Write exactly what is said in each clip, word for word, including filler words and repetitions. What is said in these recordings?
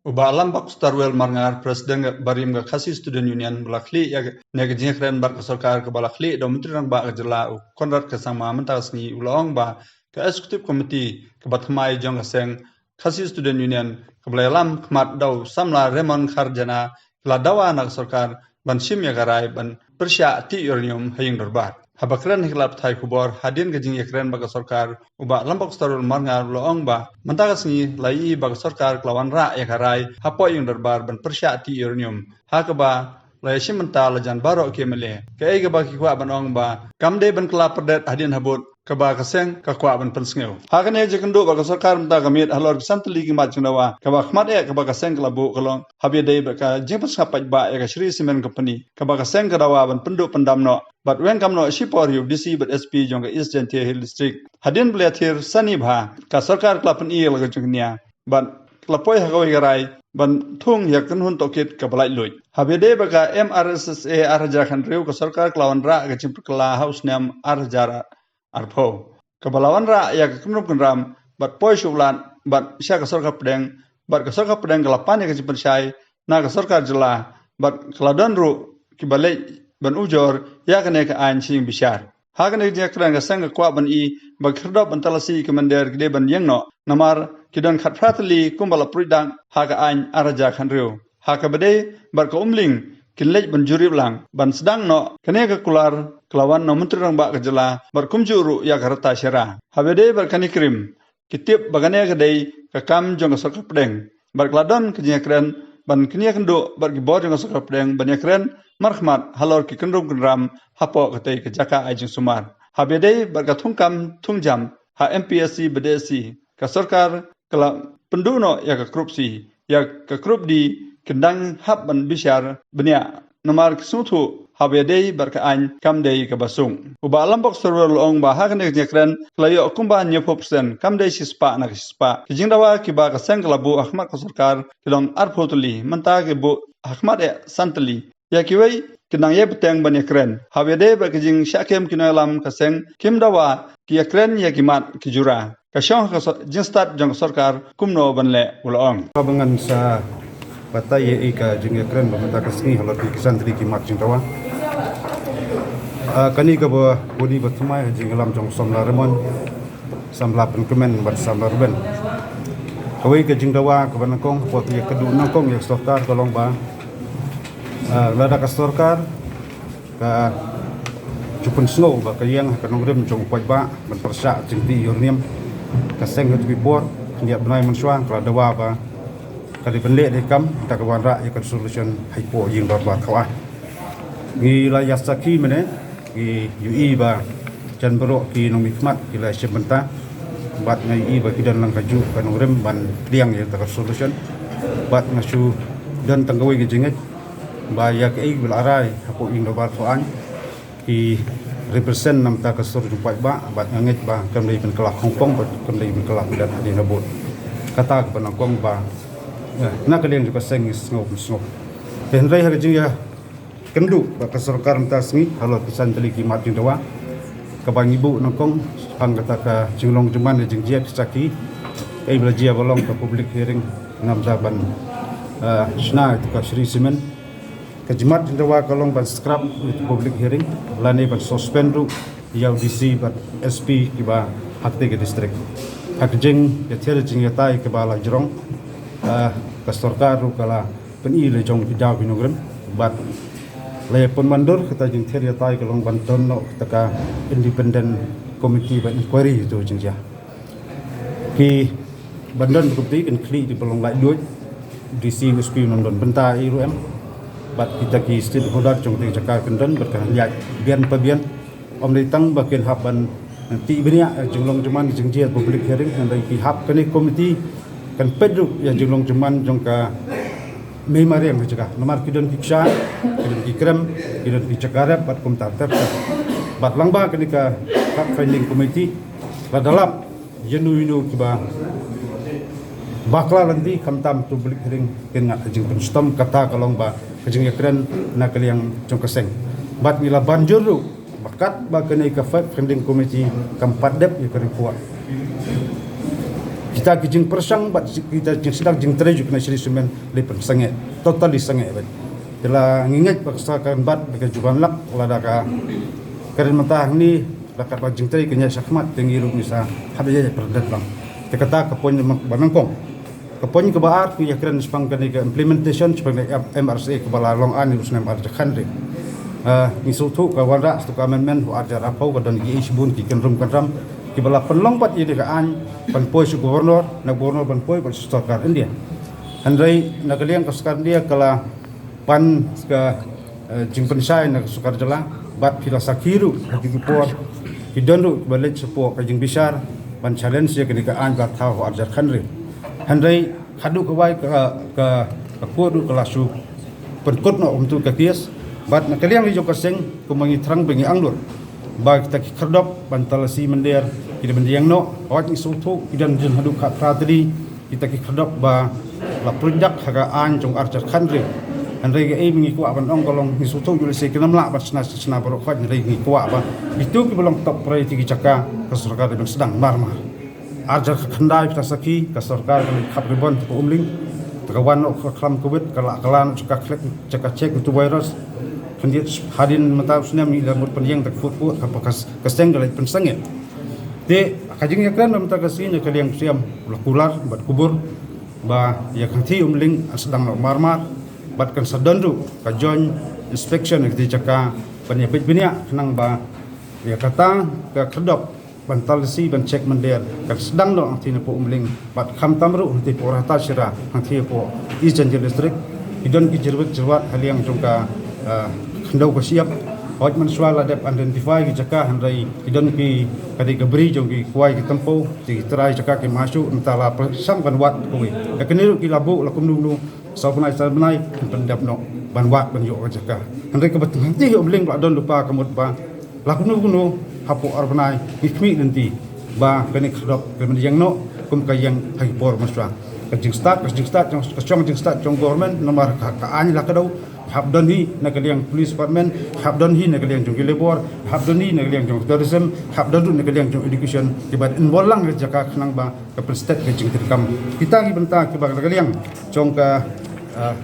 U Bah Lambok Starwell Marngar, President barim ka Khasi Student Union, ba la khlieh ïa kane ka jingïakren bad ka sorkar kaba la khlieh da u Myntri Rangbah ka jylla u Conrad K Sangma mynta ka sngi, u la ong ba ka Executive Committee kaba thymmai jong ka seng Khasi Student Union kaba la ïalam khmat da u samla Raymond Kharjana, ka la dawa na ka sorkar ban shim ïa ka rai ban pyrshah tih uranium ha ïing dorbar. Haba kren ha ki lad pathai khubor hadien ka jingïakren bad ka sorkar, u Bah Lambok Starwell Marngar u la ong ba mynta ka sngi la ïohi ba ka sorkar ka la wanrah ïa ka rai hapoh ïing dorbar ban pyrshah tih uranium, ha kaba la ïashim bynta la jan baroh ki M L A. Kaei kaba ki kwah ban ong ba kam dei ban kylla pyrdet hadien habud kaba ka seng ka kwah ban pynsngew. Ha kane ka jingkynduh bad ka sorkar mynta ka miet halor ki san tylli ki mat jingdawa, kaba khmat eh kaba ka seng ka la buh ka long haba ïadei bad ka jingpynsngap paidbah ïa ka Shree Cement Company, kaba ka seng ka dawa ban pynduh pyndam noh bad weng kam noh shipor ïa u D C bad S P jong ka East Jaintia Hills District. Hadien ba la ïathir sani bha, ka sorkar ka la pyni ïa la ka jingkñia bad ka la poi ha kawei ka rai ban thung ïa ka kynhun tohkit kaba laitluid. Haba ïadei bad ka M R S S A ar hajar khathynriew, ka sorkar ka la wanrah ka jingpynkylla ha u snem ar hajar arphew, kaba la wanrah ïa ka kynrum kynram bad poi sha u Lat bad sha ka sorkar pdeng, bad ka sorkar pdeng ka la pan ïa ka jingpynshai na ka sorkar jylla bad ka la don ruh kiba leit ban ujor ïa kane ka aiñ sha ïing bishar. Ha kane ka jingïakren ka seng ka kwah ban i ba ki khyrdop ban talasi ïa ki mynder ki dei ban ïeng noh, namar ki don khatphra tylli kumba la pruid dak ha ka aiñ ar hajar khathynriew. Ha kaba dei bad ka Umling kin leit ban jurip lang ban sdang noh kane ka kular, ka la wan na u Myntri Rangbah ka jylla bad kumjuh ruh ïa ka rta shira. Haba ïadei bad kane ka rim, ki tip ba kane ka dei ka kam jong ka sorkar pdeng bad ka la don ka jingïakren ban kñia kynduh bad ki bor jong ka sorkar pdeng ban ïakren markhmat halor ki kynrum kynram hapoh katei ka jaka ai jingsumar. Haba ïadei bad ka thungkam thungjam ha M P S C bad D S C, ka sorkar ka la pynduh noh ïa ka krup C, ïa ka krup D kin dang hap ban bishar bniah, namar ki sngewthuh haba ïadei bad ka aiñ kam dei kaba suk. U Bah Lambok Starwell u la ong ba ha kane ka jingïakren ka la ïoh kumba hynñiewphew percent, kam dei shispah na ka shispah. Ki jingdawa kiba ka seng ka la buh ha khmat ka sorkar ki long arphew tylli, mynta ki buh ha khmat eh san tylli. Ïa kiwei ki nang ïai bteng ban ïakren. Haba ïadei bad ka jingshah kem ki nongïalam ka seng, kim dawa ki ïakren ïa ki mat ki jura. Ka shong ha ka so-, jingstad jong ka sorkar kumno ban leh, u la ong. Kaba ngan sa batai ïa i ka jingïakren ba mynta ka sngi halor ki san tylli ki mat jingdawa. Ah, kane kaba bun i ba thymmai ha jingïalam jong u samla Raymond, samla Pynkmen bad samla Reuben. Kawei ka jingdawa kaba nyngkong, kaba ïakynduh nyngkong ïa ka sorkar ka long ba, ah, lada ka sorkar ka ju pynsngew ba ka ïeng ha ka nongrim jong u paidbah ban pyrshah jingtih uranium, ka seng ha kawei por khyndiat bnai mynshuwa ka la dawa ba ka dei ban leh dei kam, da ka wanrah ïa ka resolution hapoh ïing dorbar kawei. Ngi la ïa sakhi mynne, ngi ïohi ba jan baroh ki nongmihkhmat ki la shim bynta bad nga ïohi ba ki don lang kajuh ka nongrim ban pdiang ïa ka resolution. Bad nga shu don tang kawei ka jingngeit ba ïa kaei ba la rai hapoh ïing dorbar kawei ki represent na bynta ka sur jong u paidbah, bad nga ngeit ba kam dei ban kylla khongpong bad kam dei ban kylla pyrdat hadien habud. Kata kaba nyngkong ba, eh, na ka liang jong ka seng ngi sngew, sngew. Te hynrei ha ka jingïakynduh bad ka sorkar mynta sngi halor ki san tylli ki mat jingdawa, kaba ngi buh nyngkong shaphang kata ka jinglong jingman, ka jingjia ki sakhi, kaei ba la jia ba long ka public hearing na bynta ban, eh, shna ïa ka Shree Cement. Ka jingmat jingdawa ka long ban scrap ïa ka public hearing lane ban suspend ruh ïa u D C bad S P kiba ha katei ka district. Ha ka jingïathied jingïatai kaba la jrong, ah, ka sorkar ruh ka la pyni la jong ki daw ki nongrim bad la ïa pynmyndur kata jingthied ïatai ka long ban don noh kata ka independent committee ban inquiry ïa uto u jingjia. Ki ban don ba ka pyrthei kan khlieh da ba long laitluid, D C, S P ym don bynta ei ruh em. Bad kita ki stakeholder jong ka jaka kan don bad kan ïaid bian pa bian. Ym dei tang ba kin hap ban tih bniah ïa jinglong jingman jingjia public hearing, hynrei ki hap kane committee kan peit ruh ïa jinglong jingman jong ka mei mariang ha jaka. Namar ki don ki kshaid, ki don ki krem, ki don ki jaka rep bad kumta ter ter. Bad lyngba kane ka fact finding committee la da lap ïa uno uno kiba bakla lynti, khamtam uto u public hearing kin ngat ha jingpynshitom. Kata ka long ba ka jingïakren na ka liang jong ka seng. Bad ngi la ban jur ruh ba katba kane ka fact finding committee kam pat dep ïa ka report, ki Kita ki jingpyrshang bad kita jingsdang jingtrei jong kane Sri Cement la pynsangeh, totally sangeh bad. Te la ngi ngeit ba ka sorkar kan bat da ka juban lak, lada ka kren mynta hangne, la katba jingtrei kan ïaid shakhmat, te ngi ruh ngi sa hap ïaid pyrdet lang. Te kata ka point ba nyngkong. Ka point kaba ar, ngi ïakren shaphang kane ka implementation shaphang ka M R C A kaba la long aiñ ha u snem arhajar khathynriew. Ah, ngi sngewthuh ka wanrah sha ka amendment ha u arhajar arphew, ka don kiei shibun ki kynrum kynram kiba la pynlong pat ïa kane ka aiñ, ban poi sha u Governor, na u Governor ban poi bad sha sorkar India. Hynrei na ka liang ka sorkar India ka la pan ka, eh, jingpynshai na ka sorkar jylla, bad phi la sakhi ruh ha kito ki por ki don ruh kiba leit shapoh ka jingbishar ban challenge ïa kane ka aiñ ba thaw ha u arhajar khathynriew. Hynrei haduh kawei ka, ka, ka court ruh ka la shu pynkut noh kumtu ka case. Bad na ka liang jong ka seng, kumba ngi thrang ba ngi angnud ba kita ki khyrdop ban talasi mynder ki dei ban ïeng noh. Hooid, ngi sngewthuh ki don jin haduh khatphra tylli kita ki khyrdop ba la pynjah ha ka aiñ jong u arhajar khathynriew. Hynrei kaei ba ngi kwah ban ong ka long, ngi sngewthuh ïa lehse kim lah ban shna shna baroh khoit, hynrei ngi kwah ba kito kiba long top priority ki jaka, ka sorkar dei ban sdang marmar. Arhajar khatkhyndai phi la sakhi, ka sorkar ka la khap ribbon hapoh Umling. Te ka wan noh ka khlam Covid, ka la kylla noh jaka check, jaka check ïa uto u virus. Khyndiat hadien mynta u snem ngi la mut pynïeng da ka food court, hapoh ka, ka seng ka la pynsangeh. Te ka jingïakren mynta ka sngi na ka liang u Syiem la kular bad kubur ba ïa ka kynthei Umling yn sdang noh marmar, bad kan sa don ruh ka joint inspection ha kito ki jaka ban ïa peit bniah khnang ba ïa kata ka khyrdop ban talasi ban check mynder kan sdang noh hangtei napoh Umling, bad khamtam ruh hangtei hapoh Ratacherra, hangtei hapoh East Jaintia District. Ki don ki jyrwit jyrwat ha liang jong ka, ah, khyndew ka shyiap. Hooid, mynshuwa la dep identify ki jaka, hynrei ki don ki, ka dei ka bri jong ki kwai ki tympew, ki trai jaka kim shu, mynta la pyrshang ban wad kawei. Ïa kine ruh ki la buh la kumno kumno, saw bnai saw bnai, kin pyndep noh ban wad ban ïoh ka jaka. Hynrei kaba hangtei ha Umling ba la don lypa ka mut ba la kumno kumno hapoh ar bnai ngi khmih lynti ba kane ka khyrdop kan ïeng noh kum ka ïeng ha ki por mynshuwa. Ka jingstad, ka jingstad jong, ka shong jingstad jong government, namar ka, ka aiñ la kdew. Hap don hi na ka liang police department, hap don hi na ka liang jong ki labour, hap don hi na ka liang jong tourism, hap don ruh na ka liang jong education, kiba involve lang ha jaka khnang ba ka pynstet ka jingtreikam. Kita ki bynta kiba na ka liang jong ka, ah,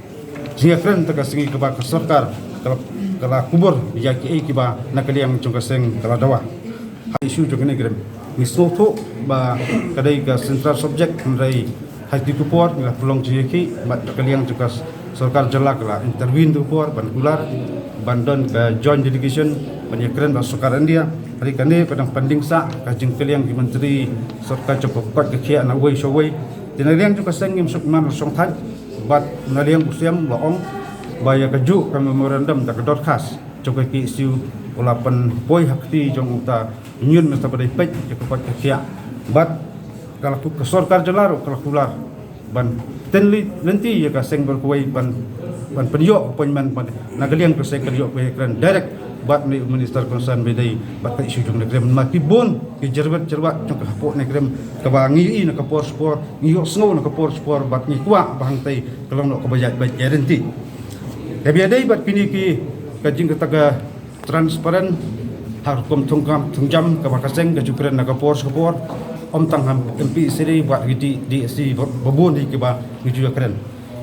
jingïakren mynta ka sngi kaba ka sorkar ka la, ka la kubur ïa kiei kiba na ka liang jong ka seng ka la dawa. Ha issue jong kane ka rim, ngi sngewthuh ba ka dei ka central subject, hynrei ha kito ki por ngi la pynlong jingïakhih bad ka liang jong ka sorkar jylla ka la intervene kito ki por ban kular ban don ka joint delegation ban ïakren bad sorkar India. Hynrei kane ka dang pending sah, ka jingkylliang ki myntri sorkar jong ka koit ka khiah na uwei sha uwei. Te na liang jong ka seng ngim suk man shong thait, bad na liang u Syiem la ong ba ïa kajuh ka memorandum da ka dorkhas jong ka K S U u la pynpoi ha kti jong uta u Union Minister ba dei peit ïa ka koit ka khiah. Bad ka la, ka sorkar jylla ruh ka la kular ban tynli lynti ïa ka seng baroh kawei ban, ban pynïoh appointment ban na ka liang ka seng ka la ïoh ka ïakren direct bad une u minister concern ba dei bad ka issue jong kane ka rim. Namar ki bun ki jyrwit jyrwat jong ka hapoh kane ka rim kaba ngi ïohi na ka por sha por, ngi ïohsngew na ka por sha por, bad ngi kwah ba hangtei ka long noh kaba ïaid beit ïaid ryntih. Kaba ïadei bad kine ki, ka jing kata ka transparent ha ka rukom thungkam thungjam kaba ka seng ka ju kren na ka por sha ka por, ym tang ha M P C re bad ki D, D S C ba, ba bun hi kiba ngi ju ïakren.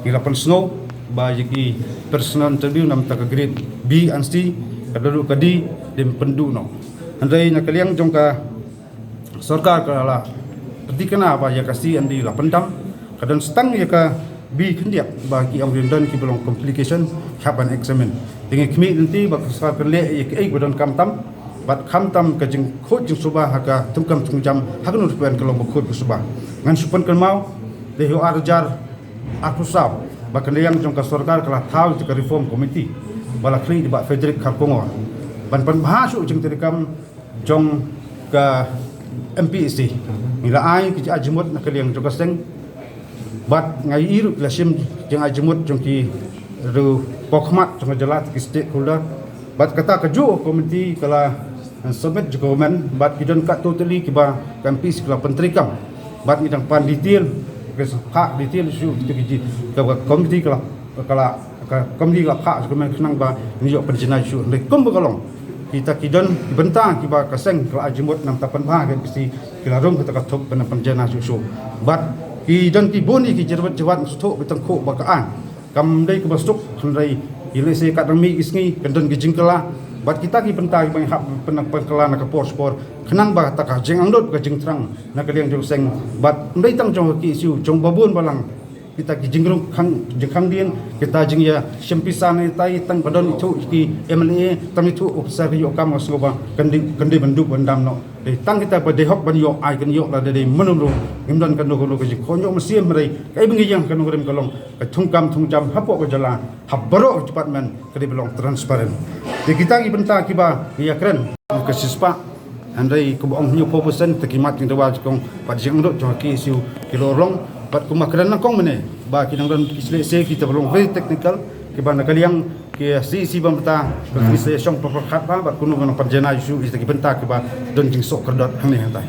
Ngi la pynsngew ba ïa ki personal interview na bynta ka grade B and C, ka da ruh ka D, ym pynduh noh. Hynrei na ka liang jong ka sorkar ka la pynthikna ba ïa ka C and D la pyndam, ka don tang ïa ka B khyndiat ba ki ong ym don kiba long complication, hap ban examine. Te ngi khmih lynti ba ka sorkar kan leh ïa kiei ba donkam tam, bad khamtam ka jingkhuid jingsuba ha ka thungkam thungjam ha kano ruh ka long ba khuid ba suba. Ngan shu pynkynmaw, te ha u ar hajar arphew saw ba ka liang jong ka sorkar ka la thaw ïa ka reform committee ba la khlieh da i Bah Frederick Kharkongor ban pynbha shuh jingtreikam jong ka M P S C. Ngi la ai ki jingajmood na ka liang jong ka seng, bad nga ïohi ruh ki la shim jingajmood jong ki ruh, pohkhmat jong ka jylla, ki stakeholder. Bad kata kajuh ka committee ka la submit jong ka government, bad ki don katto tylli kiba ka M P S C ka la pyntreikam. Bad ngi dang pan detail, ka sa phah detail shuh kito ki jing, ka, ka committee ka la, ka la, ka committee ka la phah jong ka government khnang ba ngi ïoh pynjanai shuh. Hynrei kumba ka long, Kita ki don ki bynta kiba ka seng ka la ai jingmut na ka bynta pynbha ka KPC, ki la rung kita ka thup ban pynjanai shuh shuh. Bad ki don ki bun ki jingwad jingwad sngewthuh ba tyngkhuh ba ka aiñ. Kam dei kaba suk hynrei ïa lehse katba mih ki sngi kan don ki jingkylla. Bad kita ki bynta kiba ngi hap pyn-, pynkylla na ka por sha ka por. Khnang ba kata ka jingangnud ka jingthrang na ka liang jong seng. Bad ym dei tang jong ka KSU, jong ba bun balang. Kita ki jingrung khang, jingkhang dien, kita jingïashim pisa ne tai, tang ba don ithuh ki MLA, tang ithuh u pisa ki ïoh kam nga sngew ba kan dei, kan dei ban duh ban dam noh. Dei tang kita ba dei hok ban ïoh, ai kan ïoh lada dei mynno mynno. Ngim don kano kano ka jingkhot ïoh mynsiem hynrei kaei ba ngi ïeng ka nongrim ka long ka thungkam thungjam hapoh ka jylla, ha baroh ka department ka dei ba long transparent. Dei kita ki bynta kiba ngi ïakren ka shispah. Hynrei kumba ong hynñiewphew percent te ki mat ki dawa jingkong bad jingangnud jong ka KSU ki la urlong. Bad kumba kren nyngkong mynne ba ki dang don ki lehse kita ba long very technical kiba na ka liang ki CEC ba mynta ka, hmm, ki sa shong pyrkhat bha bad kumno ban pynjanai shuh ïa kita ki bynta kiba don jingsoh kyrdoh hangne hangtai.